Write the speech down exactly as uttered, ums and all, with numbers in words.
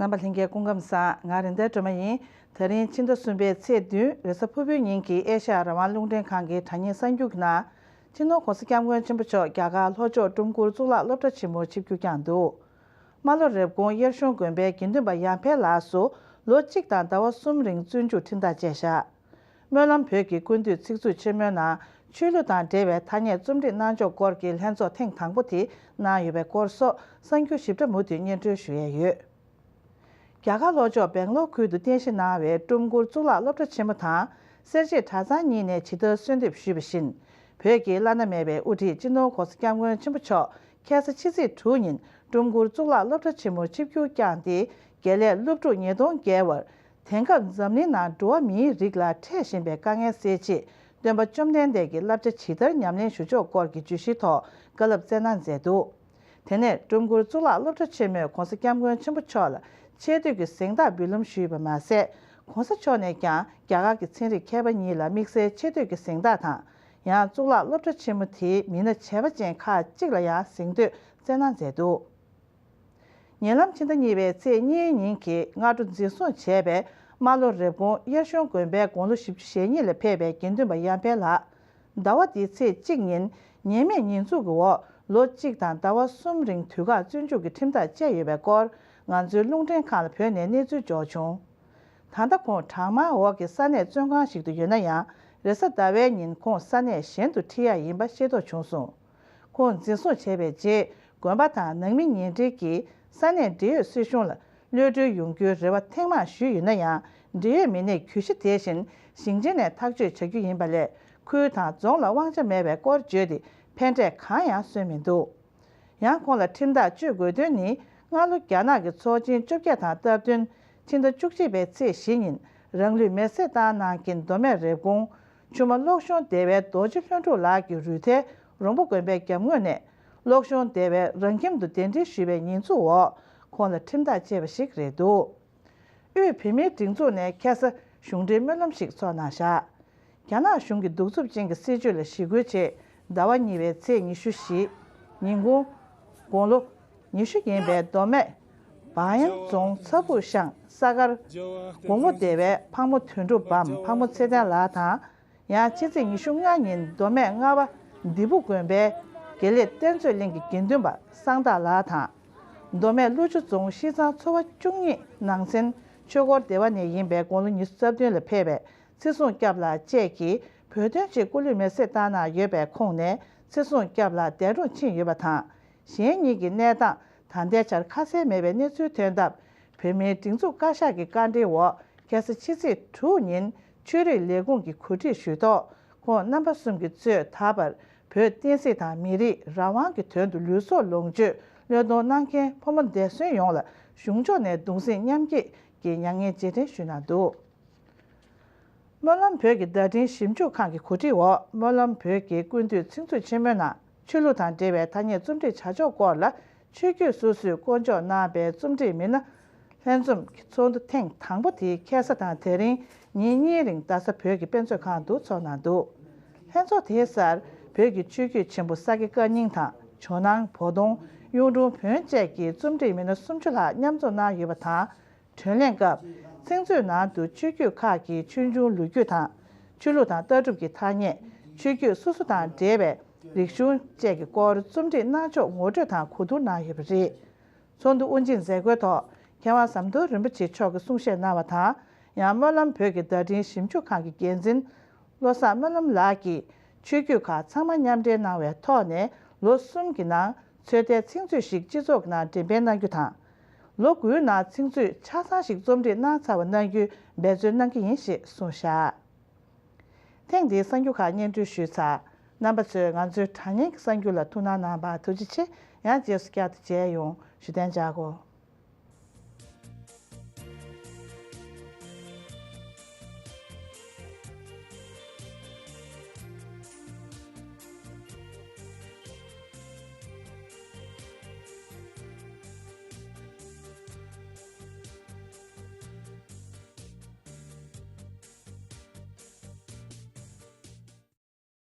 རྣམ་པ་ལྷན་རྒྱས་སྐུ་ཁམས་བཟང་། ང་རེད་མདའ་སྒྲོལ་མ་ཡིན། དེ་རིང་ཕྱི་ཟླ་གསུམ་པའི་ཚེས་བདུན་རེས་གཟའ་ཕུར་བུའི་ཉིན་གྱི་ཨེ་ཤ་ཡ་རང་དབང་རླུང་འཕྲིན་ཁང་གི་དྲ་བརྙན་གསར་འགྱུར་གྱི་ནང་། སྤྱི་ནོར་༸གོང་ས་༸སྐྱབས་མགོན་ཆེན་པོ་མཆོག་རྒྱ་གར་ལྷོ་ཕྱོགས་ཀྲུམ་གུར་གཙུག་ལག་སློབ་གྲྭ་ཆེན་མོར་ཆིབས་བསྒྱུར་བསྐྱངས་འདུག། རྨ་ལྷོ་རེབ་གོང་གཡས་གཞུང་དགོན་པའི་དགེ་འདུན་པ་ཡར་འཕེལ་ལགས་སུ་ལོ་གཅིག་དང་ཟླ་བ་གསུམ་རིང་བཙོན་འཇུག་ཁྲིམས་ཐག་བཅད་བཞག། སྨོན་ལམ་བོད་ཀྱི་ཀུན་བཏུས་ཚིག་མཛོད་ཆེན་མོའི་ནང་ཆོས་ལུགས་དང་འབྲེལ་བའི་ཐ་སྙད་རྩོམ་སྒྲིག་གནང་ཕྱོགས་སྐོར་གྱི་ལྷན་ཚོགས་ཐེངས་དང་པོ་དེ་གནང་ཡོད་པའི་སྐོར་སོགས་གསར་འགྱུར་ཞིབ་ཕྲ་མུ་མཐུད་སྙན་སྒྲོན་ཞུ་ཡས་ཡོད། རྒྱ་གར་ལྷོ་ཕྱོགས་སྦེང་ལོར་ཁུལ་དུ་རྟེན་གཞི་གནང་བའི་ཀྲུམ་གུར་གཙུག་ལག་སློབ་གྲྭ་ཆེན་མོ་དང་སེར་བྱེས་གྲྭ་ཚང་གཉིས་ནས་ཇི་ལྟར་གསོལ་འདེབས་ཞུས་པ་བཞིན། བོད་ཀྱི་བླ་ན་མེད་པའི་དབུ་ཁྲིད་སྤྱི་ནོར་༸གོང་ས་༸སྐྱབས་མགོན་ཆེན་པོ་མཆོག་ཁ་སང་ཕྱི་ཚེས་དྲུག་ཉིན་ཀྲུམ་གུར་གཙུག་ལག་སློབ་གྲྭ་ཆེན་མོར་ཆིབས་བསྒྱུར་བསྐྱངས་ཏེ། དགེ་ལས་སློབ་ཕྲུག་ཉིས་སྟོང་བརྒལ་བར། དེང་སྐབས་འཛམ་གླིང་ནང་འགྲོ་བ་མིའི་རིགས་ལ་འཕྲད་བཞིན་པའི་དཀའ་ངལ་སེལ་ཆེད། སྟོན་པ་བཅོམ་ལྡན་འདས་ཀྱི་བསླབ་བྱ་ཇི་ལྟར་ཉམས་ལེན་ཞུ་ཕྱོགས་སྐོར་གྱི་བརྗོད་གཞིའི་ཐོག་བཀའ་སློབ་སྩལ་གནང་མཛད་འདུག། དེ་ནས་ཀྲུམ་གུར་གཙུག་ལག་སློབ་གྲྭ་ཆེན་མོས་༸གོང་ས་༸སྐྱབས་མགོན་ཆེན་པོ་མཆོག་ལ་ཆེ་བསྟོད་ཀྱི་གཟེངས་རྟགས་འབུལ་ལམ་ཞུས་པ་མ་ཟད། ༸གོང་ས་མཆོག་ནས་ཀྱང་རྒྱ་གར་གྱི་ཚན་རིག་མཁས་པ་གཉིས་ལ་དམིགས་བསལ་ཆེ་བསྟོད་ཀྱི་གཟེངས་རྟགས་དང་། ཡང་གཙུག་ལག་སློབ་གྲྭ་ཆེན་མོ་དེའི་མི་སྣ་བྱས་པ་ཅན་ཁག་ཅིག་ལ་ཡང་གཟེངས་བསྟོད་སྩལ་གནང་མཛད་འདུག། ཉེ་ལམ་ཕྱི་ཟླ་གཉིས་པའི་ཚེས་གཉིས་ཉིན་གྱི་སྔ་དྲོ་འཛིན་བཟུང་བྱས་པའི་རྨ་ལྷོ་རེབ་གོང་གཡས་གཞུང་དགོན་པའི་དགུང་ལོ་བཞི་བཅུ་ཞེ་གཉིས་ལ་ཕེབས་པའི་དགེ་འདུན་པ་ཡར་འཕེལ་ལགས། ཟླ་བ་འདིའི་ཚེས་གཅིག་ཉིན་ཉེས་མེད་ཉེས་འཛུགས་ཀྱི་འོག་ལོ་གཅིག་དང་ཟླ་བ་གསུམ་རིང་དུས་བཀག་བཙོན་འཇུག་གི་ཁྲིམས་ཐག་བཅད་ཡོད་པའི་སྐོར་ང་ཚོའི་རླུང་འཕྲིན་ཁང་ལ་བོད་ནས་གནས་ཚུལ་འབྱོར་བྱུང་། ད་ལྟ་ཁོང་གྲང་དམར་འོག་གི་ས་གནས་བཙོན་ཁང་ཞིག་ཏུ་ཡོད་ན་ཡང་། རེས་གཟའ་ཟླ་བའི་ཉིན་ཁོང་ས་གནས་གཞན་དུ་ཁྲིད་ཡག་ཡིན་པ་ཤེས་རྟོགས་བྱུང་སོང་། ཁོང་འཛིན་བཟུང་བྱས་པའི་རྗེས། དགོན་པ་དང་ནང་མི་ཉེ་འབྲེལ་གྱིས་ས་གནས་འབྲེལ་ཡོད་སྲིད་གཞུང་ལ་གློད་གྲོལ་ཡོང་རྒྱུའི་རེ་བ་ཐེངས་མང་ཞུས་ཡོད་ན་ཡང་། འབྲེལ་ཡོད་མི་སྣས་གྱོད་གཞི་དེ་བཞིན་ཞིང་ཆེན་ནས་ཐག་གཅོད་བྱ་རྒྱུ་ཡིན་པ་ལས། ཁུལ་དང་རྫོང་ལ་དབང་ཆ་མེད་པའི་སྐོར་བརྗོད་དེ། ཕན་འབྲས་གང་ཡང་སོན་མི་འདུག། ཡང་ཁོང་ལ་ཁྲིམས་ཐག་གཅོད་དགོས་དོན་ནི། སྔ་ལོ་རྒྱ་ནག་གི་ཚོགས་ཆེན་བཅོ་བརྒྱད་དང་སྟབས་བསྟུན། ཕྱི་ཟླ་བཅུ་གཅིག་པའི་ཚེས་བཞི་ཉིན། རང་ལུས་མེར་སྲེག་བཏང་གནང་མཁན་མདོ་སྨད་རེབ་གོང་། ཆུ་མོ་གློག་གཞུང་སྡེ་བའི་རྡོ་རྗེ་ལྷུན་གྲུབ་ལགས་ཀྱི་རུས་ཐལ་རོང་པོ་དགོན་པའི་རྒྱབ་ངོས་ནས། གློག་གཞུང་སྡེ་བས་རང་ཁྱིམ་དུ་གདན་འདྲེན་ཞུས་པའི་ཉེས་འཛུགས་འོག་ཁོང་ལ་ཁྲིམས་ཐག་བཅད་པ་ཞིག་རེད་འདུག། དབུས་བོད་མིའི་སྒྲིག་འཛུགས་ནས་ཁ་སང་གཞུང་འབྲེལ་སྨོན་ལམ་ཞིག་ཚོགས་གནང་བཞག། རྒྱ་ནག་གཞུང་གི་གདུག་རྩུབ་ཅན་གྱི་སྲིད་བྱུས་ལ་ཞི་རྒོལ་ཆེད། ཟླ་བ་གཉིས་པའི་ཚེས་ཉི་ཤུ་བཞི་ཉིན་གུང་། དགུང་ལོ་ཉི་ཤུ་ཡིན་པའི་མདོ་སྨད་བང་ཡན་རྫོང་ཚ་ཕུག་ཤང་ས་དཀར་དགོང་མོ་སྡེ་བའི་ཕག་མོ་དོན་གྲུབ་བམ་ཕག་མོ་ཚེ་བརྟན་ལགས་དང་། ཡང་ཕྱི་ཚེས་ཉི་ཤུ་ལྔ་ཉིན་མདོ་སྨད་རྔ་བ་ལྡི་ཕུག་དགོན་པའི་དགེ་ལེགས་གཏེར་མཛོད་གླིང་གི་དགེ་འདུན་པ་གསང་བདག་ལགས་དང་། མདོ་སྨད་ཀླུ་ཆུ་རྫོང་ཤིས་ཚང་ཚོ་བ་བཅུ་གཉིས་ནང་ཚན་ཆོས་འཁོར་སྡེ་བ་ནས་ཡིན་པའི་དགུང་ལོ་ཉི་ཤུ་རྩ་བདུན་ལ་ཕེབས་པའི་ཚེ་བཟུང་སྐྱབས་ལགས་བཅས་ཀྱིས་བོད་དོན་ཆེད་སྐུ་ལུས་མེར་སྲེག་བཏང་གནང་ཡོད་པའི་ཁོངས་ནས་ཚེ་བཟུང་སྐྱབས་ལགས་འདས་གྲོངས་ཕྱིན་ཡོད་པ་དང་། གཞན་གཉིས་ཀྱི་གནས་སྟངས་ད་ལྟའི་ཆར་ཁ་གསལ་མེད་པའི་གནས་ཚུལ་ཐོན་སྟབས། བོད་མིའི་སྒྲིག་འཛུགས་བཀའ་ཤག་གི་བཀའ་འཁྲིའི་འོག་ཁ་སང་ཕྱི་ཚེས་དྲུག་ཉིན་ཆོས་རིག་ལས་ཁུངས་ཀྱིས་གོ་སྒྲིག་ཞུས་ཐོག་ཁོང་རྣམ་པ་གསུམ་གྱིས་གཙོས་ད་བར་བོད་བསྟན་སྲིད་དང་མི་རིགས་རང་དབང་གི་དོན་དུ་ལུས་སྲོག་ལོངས་སྤྱོད་བློས་གཏོང་གནང་མཁན་ཕོ་མོ་འདས་གསོན་ཡོངས་ལ་གཞུང་ཕྱོགས་ནས་གདུང་སེམས་མཉམ་སྐྱེད་ཀྱི་མྱ་ངན་རྗེས་དྲན་ཞུས་གནང་འདུག། སྨོན་ལམ་བོད་ཀྱི་བརྡ་འཕྲིན་ཞིབ་འཇུག་ཁང་གི་གོ་སྒྲིག་འོག་སྨོན་ལམ་བོད་ཀྱི་ཀུན་བཏུས་ཚིག་མཛོད་ཆེན་མོའི་ནང་ཆོས་ལུགས་དང་འབྲེལ་བའི་ཐ་སྙད་རྩོམ་སྒྲིག་བྱ་ཕྱོགས་སྐོར་ལ་ཆོས་བརྒྱུད་སོ་སོས་བསྐོ་འཇོག་གནང་པའི་རྩོམ་སྒྲིག་མི་སྣ་ལྷན་འཛོམས་ཀྱི་ཚོགས་འདུ་ཐེངས་དང་པོ་དེ་ཁ་སང་དང་དེ་རིང་ཉིན་གཉིས་རིང་རྡ་ས་བོད་ཀྱི་དཔེ་མཛོད་ཁང་དུ་ཚོགས་གནང་འདུག། ལྷན་ཚོགས་དེའི་སར་བོད་ཀྱི་ཆོས་བརྒྱུད་ཆེན་པོ་ས་སྐྱ་བཀའ་རྙིང་དང་ཇོ་ནང་བོ་དོང་གཡུང་དྲུང་བོན་བཅས་ཀྱི་རྩོམ་སྒྲིག་མི་སྣ་སུམ་ཅུ་ལྷག་མཉམ་འཛོམས་གནང་ཡོད་པ་དང་། གྲོས་གླེང་སྐབས། ཚིག་མཛོད་ནང་དུ་ཆོས་བརྒྱུད་ཁག་གི་ཆོས་འབྱུང་ལོ་རྒྱུས་དང་། ཆོས་ལུགས་དང་ལྟ་གྲུབ་ཀྱི་ཐ་སྙད། ཆོས་བརྒྱུད་སོ་སོ་དང་འབྲེལ་བའི་རིག་གཞུང་བཅས་ཀྱི་སྐོར་རྩོམ་སྒྲིག་གནང་ཕྱོགས་ངོ་སྤྲོད་དང་གོ་བསྡུར་གནང་ཡོད་པ་རེད། ཚོགས་འདུ་དབུ་འབྱེད་མཛད་སྒོའི་ཐོག་མཁས་དབང་ཟམ་གདོང་རིན་པོ་ཆེ་མཆོག་གིས་གསུང་བཤད་གནང་བ་དང་། ཡང་སྨོན་ལམ་བོད་ཀྱི་བརྡ་འཕྲིན་ཞིབ་འཇུག་ཁང་གི་འགན་འཛིན། བློ་བཟང་སྨོན་ལམ་ལགས་ཀྱིས་ཆོས་བརྒྱུད་ཁག་ཚང་མ་མཉམ་འབྲེལ་གནང་བའི་ཐོག་ནས་ལོ་གསུམ་གྱི་ནང་ཚོད་ལྟའི་ཚིག་མཛོད་ཞིག་སྤྱི་ཚོགས་ཀྱི་ནང་འགྲེམས་སྤེལ་གནང་རྒྱུ་དང་། ལོ་དགུའི་ནང་ཚིག་མཛོད་ཆ་ཚང་ཞིག་རྩོམ་སྒྲིག་གནང་ཚར་བ་གནང་རྒྱུའི་འབད་བརྩོན་གནང་གི་ཡིན་ཞེས་གསུངས་བཞག། ཐེངས་འདིའི་གསར་འགྱུར་ཁག་སྙན་སྒྲོན་ཞུས་ཚར། རྣམ་པ་ཚོས་ང་ཚོའི་དྲ་བརྙན་གྱི་གསར་འགྱུར་ལ་ཐུགས་སྣང་གནང་བར་ཐུགས་རྗེ་ཆེ། ཡང་རྗེས་སུ་བསྐྱར་དུ་མཇལ་ཡོང་། ཞུ་གཏན་འཇགས་གོ།